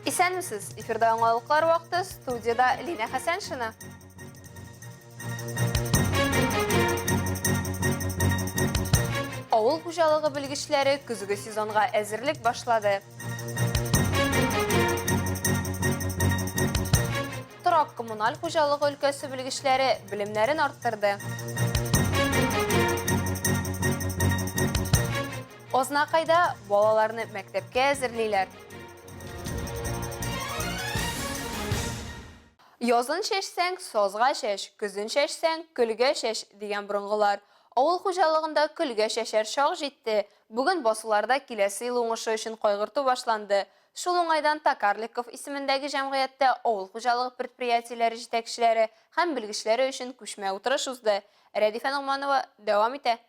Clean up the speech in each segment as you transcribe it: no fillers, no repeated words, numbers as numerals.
Исәнмесез! Эфирда яңалыклар вакыты, студиядә Линә Хәсәншина. Авыл хуҗалыгы белгечләре көзге сезонга әзерлек башлады. Торак-коммуналь хуҗалыгы өлкәсе белгечләре белемнәрен арттырды. Азнакайда балаларны мәктәпкә әзерлиләр. Язын чәчсәң, сазга чәч, көзен чәчсәң, көлгә чәч, дигән борынгылар. Авыл хуҗалыгында көлгә чәчәр чак җитте. Бүген басуларда киләсе ел уңышы өчен кайгырту башланды. Шул уңайдан Токарликов исемендәге җәмгыятьтә авыл хуҗалыгы предприятиеләре җитәкчеләре һәм белгечләре өчен күчмә утырыш узды. Рәдифә Ногманова дәвам итә.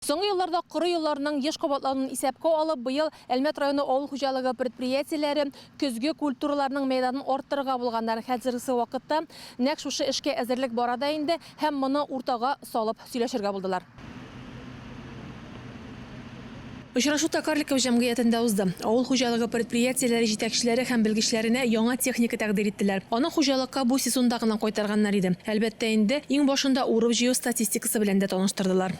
Соңгы елларда коры елларның еш кабатлануын исәпкә алып, быел Әлмәт районы авыл хуҗалыгы предприятиеләре көзге культураларның мәйданын арттырырга булганнар. Хәзерге вакытта нәкъ шушы эшкә әзерлек бара да инде һәм моны уртага салып сөйләшергә булдылар. Очрашу Токарликов җәмгыятендә узды. Авыл хуҗалыгы предприятиеләре җитәкчеләре һәм белгечләренә яңа техника тәкъдир иттеләр. Аны хуҗалыкка бу сезонда гына кайтарганнар иде. Әлбәттә инде, иң башында урып-җыю статистикасы белән дә таныштырдылар.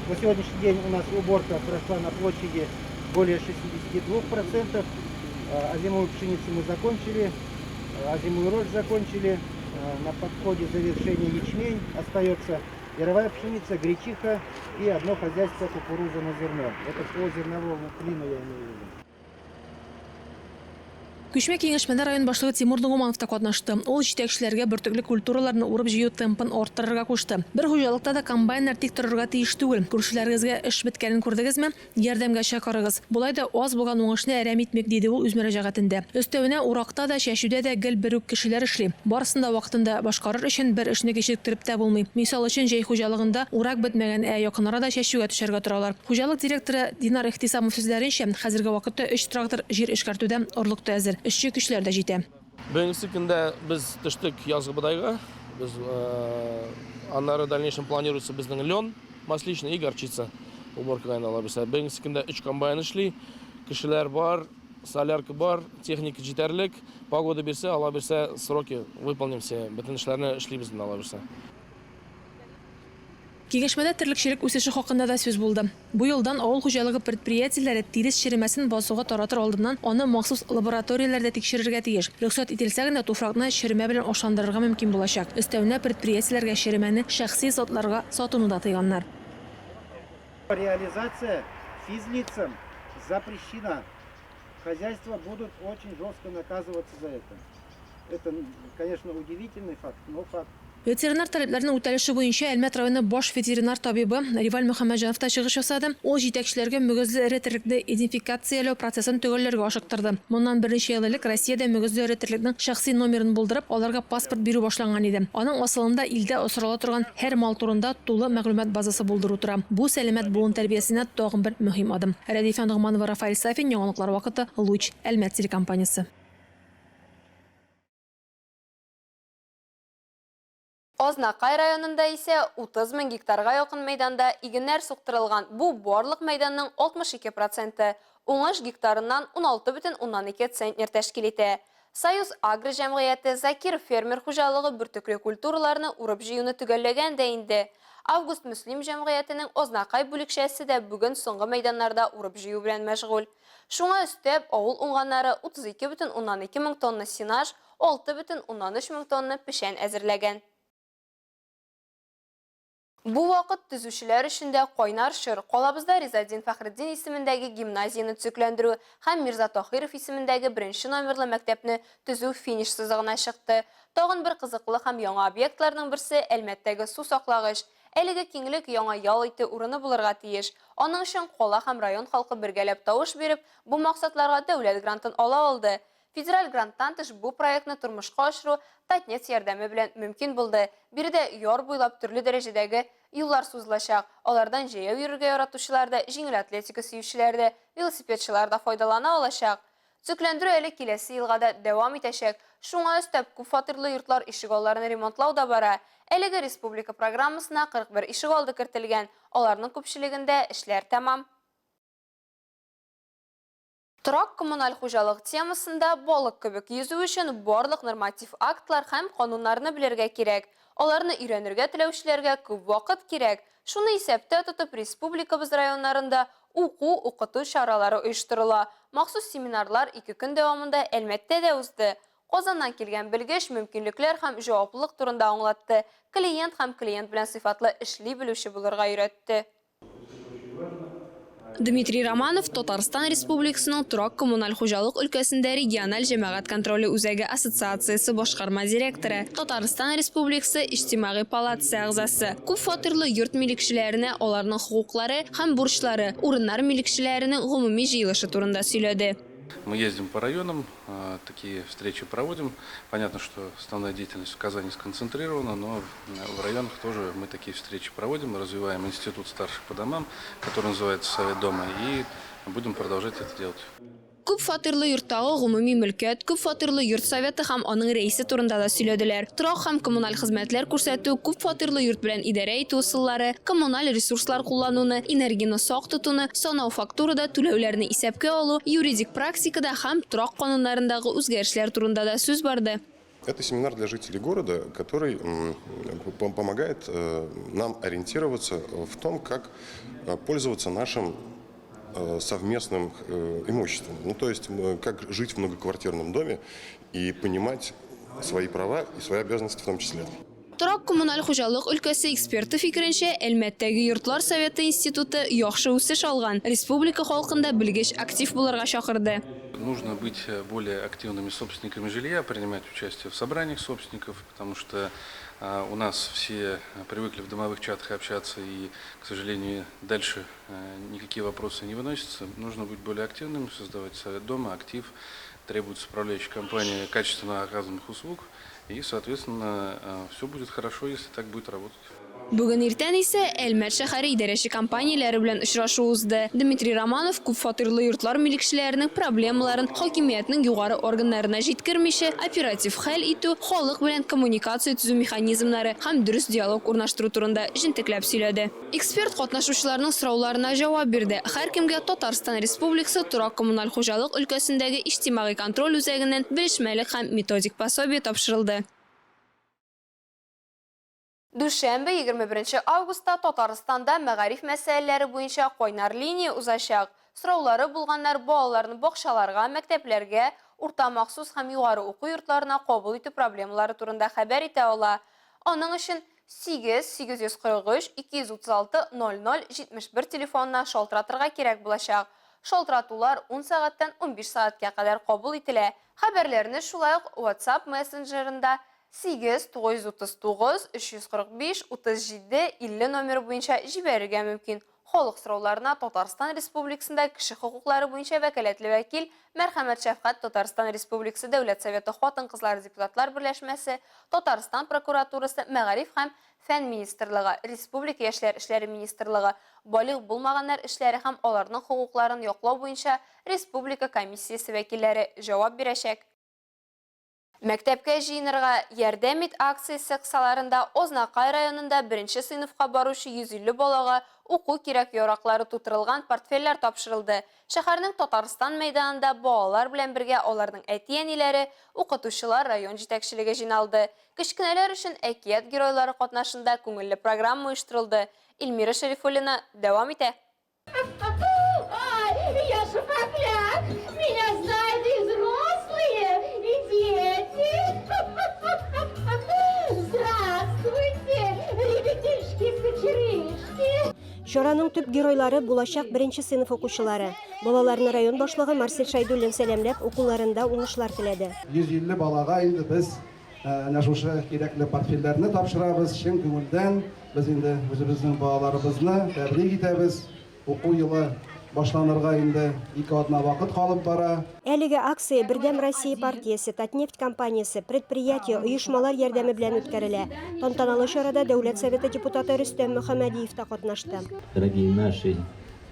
На сегодняшний день у нас уборка прошла на площади более 62%. Озимую пшеницу мы закончили, озимую рожь закончили. На подходе завершения ячмень остается яровая пшеница, гречиха и одно хозяйство кукуруза на зерно. Это по зерновому клину я имею в виду. Күчмә киңәшмәдә район башлыгы Тимур Ногуманов та катнашты. Ул җитәкчеләргә бөртекле культураларны урып-җыю темпын арттырырга кушты. Бер хуҗалыкта да комбайннар тик торырга тиеш түгел. Күршеләрегезгә эш беткәнен күрдегезме? Ярдәмгә чакырыгыз. Болай да аз булган уңышны әрәм итмик, диде ул үз мөрәҗәгатендә. Өстәвенә, уракта да, чәчүдә дә гел бер үк кешеләр эшли. Барысын да вакытында башкарыр өчен бер эшне кичектереп тә булмый. Мисал өчен, җәй хуҗалыгында урак бетмәгән, ә якын арада чәчүгә төшәргә торалар. Хуҗалык директоры Динар Ихтисамов сүзләренчә, хәзерге вакытта өч трактор җир эшкәртүдә, орлык та әзер, эшче көчләр дә җитә. Беренче көндә без төштек язгы бодайга. Без аннары дальнейшем планируется безнең лен масличный и горчица уборкага инде алабыз. Беренче көндә өч комбайн эшли, кешеләр бар, солярка бар, техника җитәрлек. Погода бирсә, Алла бирсә, сроки выполним все, бөтен эшләрне эшлибез инде, Алла бирсә. Киңәшмәдә терлекчелек үсеше хакында да сүз булды. Бу елдан авыл хуҗалыгы предприятиеләре тирес черемәсен басуга таратыр алдыннан аны махсус лабораторияләрдә тикшерергә тиеш. Рөхсәт ителсә генә туфракны черемә белән ашландырырга мөмкин булачак. Өстәвенә предприятиеләргә черемәне шәхси затларга сатуны да тыйганнар. Реализация физлицам запрещена. Хозяйства будут очень жестко наказываться за это. Это, конечно, удивительный факт, но факт. Ветеринар таләпләрнең үтәлеше буенча Әлмәт районы баш ветеринар табибы Риваль Мөхәммәтҗанов та чыгыш ясады. Ул җитәкчеләргә мөгезле эре терлекне идентификацияләү процессын төгәлләргә ашыктырды. Моннан берничә ел элек Россиядә мөгезле эре терлекнең шәхси номерын булдырып, аларга паспорт бирү башланган иде. Аның асылында илдә асрала торган һәр мал турында тулы мәгълүмат базасы булдыру тора. Бу, сәламәт буын тәрбиясенә тагын бер мөһим адым. Рәдифә Ногманова, Рафаэль Сафин, Яңалыклар вакыты, Луч, Әлмәт телекомпаниясе. Азнакай районында исә 30 мең гектарга якын мәйданда игеннәр суктырылган, бу барлык мәйданның 62 проценты, уңыш гектарыннан 16,2 центнер тәшкил итә. Союз Агро җәмгыяте, Закиров фермер хуҗалыгы бөртекле культураларны урып-җыюны төгәлләгән дә инде. Август-Мөслим җәмгыятенең Азнакай бүлекчәсе дә бүген соңгы мәйданнарда урып-җыю белән мәшгуль. Шуңа өстәп, авыл уңганнары 32,2 мең тонна сенаж, 6,3 мең тонна печән әзерләгән. Бу вакыт төзүчеләр өчен дә кайнар чор. Калабызда Ризаэддин Фәхретдин исемендәге гимназияне төзекләндерү һәм Мирза Таһиров исемендәге беренче номерлы мәктәпне төзү финиш сызыгына чыкты. Тагын бер кызыклы һәм яңа объектларның берсе, Әлмәттәге су саклагыч. Әлеге киңлек яңа ял итү урыны булырга тиеш. Аның өчен кала һәм район халкы бергәләп тавыш биреп, бу максатларга дәүләт грантын ала алды. Федераль гранттан тыш бу проектны тормышка ашыру Татнефть ярдәме белән мөмкин булды. Биредә яр буйлап төрле дәрәҗәдәге юллар сузылачак. Алардан җәяү йөрергә яратучылар да, җиңел атлетика сөючеләр дә, велосипедчылар да файдалана алачак. Төзекләндерү әле киләсе елга да дәвам итәчәк. Шуңа өстәп, күпфатирлы йортлар ишегалларын ремонтлау да бара. Әлеге республика программасына 41 ишегалды кертелгән, аларның күпчелегендә эшләр тәмам. Торак-коммуналь хуҗалык темасында балык кебек йөзү өчен барлык норматив актлар һәм кануннарны белергә кирәк. Аларны өйрәнергә теләүчеләргә күп вакыт кирәк. Шуны исәптә тотып, республикабыз районнарында уку, укыту чаралары оештырыла. Махсус семинарлар ике көн дәвамында Әлмәттә дә узды. Казаннан килгән белгеч мөмкинлекләр һәм җаваплылык турында аңлатты, клиент һәм клиент белән сыйфатлы эшли белүче булырга өйрәтте. Дмитрий Романов Татарстан Республикасының торак-коммуналь хуҗалык өлкәсендә региональ җәмәгать контроле үзәге ассоциациясе башкарма директоры, Татарстан Республикасы Иҗтимагый палатасы әгъзасы. Күп фатирлы йорт милекчеләренә аларның хокуклары һәм бурычлары, урыннар милекчеләренең гомуми җыелышы турында сөйләде. Мы ездим по районам, такие встречи проводим. Понятно, что основная деятельность в Казани сконцентрирована, но в районах тоже мы такие встречи проводим. Развиваем институт старших по домам, который называется Совет дома, и будем продолжать это делать. Күп фатирлы йорттагы гомуми мөлкәт, күп фатирлы йорт советы һәм аның рәисе турында да сөйләделәр. Торак һәм коммуналь хезмәтләр күрсәтү, күп фатирлы йорт белән идарә итү ысуллары, коммуналь ресурслар куллануны, энергияне сак тотуны, санау фактурада түләүләрне исәпкә алу, юридик практикада һәм торак кануннарындагы үзгәрешләр турында да сүз барды. Это семинар для жителей города, который помогает нам ориентироваться в том, как пользоваться нашим совместным имуществом. Ну, то есть, как жить в многоквартирном доме и понимать свои права и свои обязанности в том числе. Торак-коммуналь хуҗалык өлкәсе эксперты фикеренчә, Әлмәттәге йортлар советы институты яхшы үсеш алган. Республика халкын да белгеч актив булырга чакырды. Нужно быть более активными собственниками жилья, принимать участие в собраниях собственников, потому что у нас все привыкли в домовых чатах общаться и, к сожалению, дальше никакие вопросы не выносятся. Нужно быть более активными, создавать совет дома, актив. Требуется управляющая компания качественно оказанных услуг. И, соответственно, все будет хорошо, если так будет работать. Бүген иртән исә Әлмәт шәһәре идарәче компанияләре белән очрашу узды. Дмитрий Романов күп фатирлы йортлар милекчеләренең проблемаларын хакимиятнең югары органнарына җиткермичә, оператив хәл итү, халык белән коммуникация төзү механизмнары һәм дөрес диалог урнаштыру турында җентекләп сөйләде. Эксперт катнашучыларның сорауларына җавап бирде. Һәркемгә Татарстан Республикасы торак-коммуналь хуҗалык өлкәсендәге иҗтимагый контроль үзәгеннән белешмәлек һәм методик пособие тапшырылды. Дүшәмбе, 21 августта Татарстанда мәгариф мәсьәләләре буенча кайнар линия узачак. Сораулары булганнар балаларны бакчаларга, мәктәпләргә, урта махсус һәм югары уку йортларына кабул итү проблемалары турында хәбәр итә ала. Аның өчен 8 843 236 00 71 телефонына шалтыратырга кирәк булачак. Шалтыратулар 10 сәгатьтән 15 сәгатькә кадәр кабул ителә. Хәбәрләрне шулай ук WhatsApp мессенджерында 8 939 345 37 50 номеры буенча җибәрергә мөмкин. Халык сорауларына Татарстан Республикасында кеше хокуклары буенча вәкаләтле вәкил Мәрхәмәт Шәфкать, Татарстан Республикасы Дәүләт Советы хатын-кызлар депутатлар берләшмәсе, Татарстан прокуратурасы, Мәгариф һәм фән министрлыгы, Республика яшьләр эшләре министрлыгы, балигъ булмаганнар эшләре һәм аларның хокукларын яклау буенча республика комиссиясе вәкилләре җавап бирәчәк. Мәктәпкә җыенырга ярдәм ит акциясе кысаларында Ознакай районында беренче сыйныфка баручы 150 балага уку кирәк-яраклары тутырылган портфельләр тапшырылды. Шәһәрнең Татарстан мәйданында балалар белән бергә аларның әти-әниләре, укытучылар, район җитәкчелеге җыйналды. Кечкенәләр өчен әкият геройлары катнашында күңелле программа оештырылды. Эльмира Шәрифуллина дәвам итә. Ай, я Шапокляк! Меня знают и взрослые, и дети! Здравствуйте, ребятишки-кочерышки! Чараның төп геройлары булачак беренче сыйныф укучылары. Балаларны район башлыгы Марсель Шайдуллин сәламләп, укуларында уңышлар теләде. 150 балага инде без әнә шушы кирәкле портфельләрне тапшырабыз. Чын күңелдән без инде үзебезнең балаларыбызны тәбрик итәбез. Уку елы башланырга инде ике атна вакыт калып бара. Әлеге акция Бердәм Россия партиясе, Татнефть компаниясе, предприятие, оешмалар ярдәме белән үткәрелә. Тантаналы чарада Дәүләт Советы депутаты Рөстәм Мөхәммәдиев та катнашты. Дорогие наши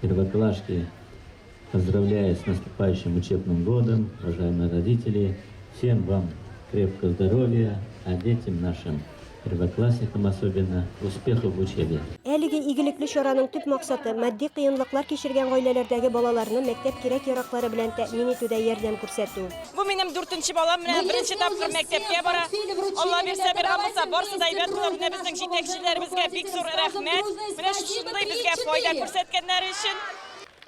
первоклашки, поздравляю с наступающим учебным годом, уважаемые родители. Всем вам крепкого здоровья, а детям нашим Первоклассникам особенно успехов в учебе. Әлеге игелекле чараның төп максаты, матди кыенлыклар кичергән гаиләләрдәге балаларны мәктәп кирәк-яраклары белән тәэмин итүдә ярдәм күрсәтү. Бу минем дүртенче балам, менә беренче тапкыр мәктәпкә бара. Алла бирсә, биргән булса, барысы да әйбәт булыр. Менә безнең җитәкчеләребезгә бик зур рәхмәт. Менә шушындый безгә файда күрсәткәннәре өчен.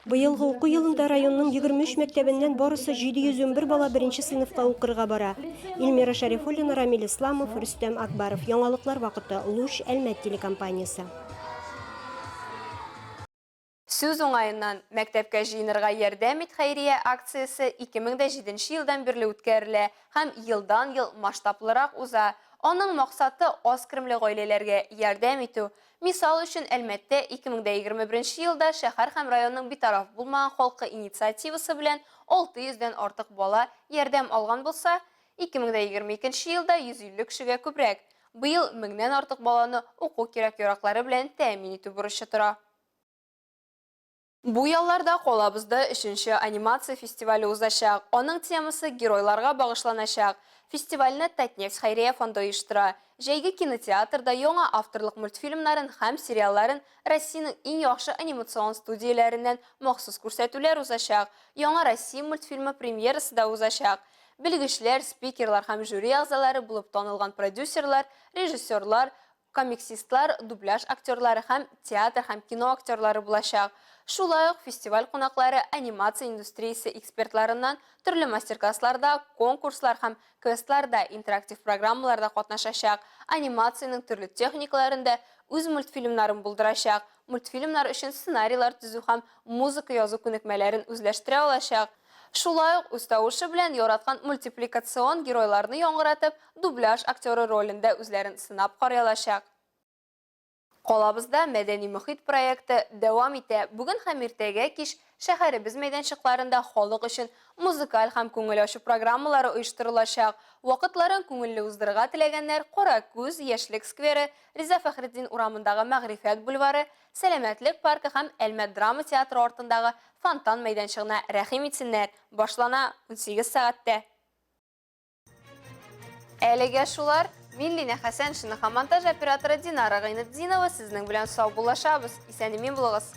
Быелгы уку елында районның 23 мәктәбеннән барысы 711 бала беренче сыйныфка укырга бара. Эльмира Шәрифуллина, Рамил Исламов, Рөстәм Акбаров. Яңалыклар вакыты. Луч, Әлмәт телекомпаниясе. Сүз уңаеннан, Мәктәпкә җыенырга ярдәм ит хәйрия акциясе 2007 нче елдан бирле үткәрелә һәм елдан-ел масштаблырак уза. Аның максаты, аз керемле гаиләләргә ярдәм итү. Мисал өчен, Әлмәттә 2021 нче елда шәһәр һәм районның битараф булмаган халкы инициативасы белән 600 дән артык бала ярдәм алган булса, 2022 нче елда 150 кешегә күбрәк. Быел меңнән артык баланы уку кирәк-яраклары белән тәэмин итү бурычы тора. Бу ялларда калабызда өченче анимация фестивале узачак. Аның темасы геройларга багышланачак. Фестивальне Татнефть хәйрия фонды оештыра. Җәйге кинотеатрда яңа авторлык мультфильмнарын һәм сериалларын Россиянең иң яхшы анимацион студияләреннән махсус күрсәтүләр узачак. Яңа Россия мультфильмы премьерасы да узачак. Белгечләр, спикерлар һәм жюри әгъзалары булып танылган продюсерлар, режиссерлар, Комиксистлар, дубляж актерлары һәм театр һәм кино актерлары булачак. Шулай ук фестиваль кунаклары анимация индустриясе экспертларыннан төрле мастер-классларда, конкурслар һәм квестларда, интерактив программаларда катнашачак, анимациянең төрле техникаларында үз мультфильмнарын булдырачак, мультфильмнар өчен сценарийлар төзү һәм музыка язу күнекмәләрен үзләштерә алачак. Шулай ук үз тавышы белән яраткан мультипликацион геройларны яңгыратып, дубляж актеры ролендә үзләрен сынап карый алачак. Калабызда Мәдәни мохит проекты дәвам итә. Бүген һәм иртәгә кич шәһәребез мәйданчыкларында халык өчен музыкаль һәм күңел ачу программалары оештырылачак. Вакытларын күңелле уздырырга теләгәннәр Каракүз, Яшьлек скверы, Риза Фәхретдин урамындагы Мәгърифәт бульвары, Сәламәтлек паркы һәм Әлмәт драма театры артындагы фонтан мәйданчыгына рәхим итсеннәр. Башлана 18 сәгатьтә. Әлегә шулар. Мин Линә Хәсәншина һәм монтаж операторы Динара Гайнетдинова сезнең белән саубуллашабыз. Исән-имин булыгыз.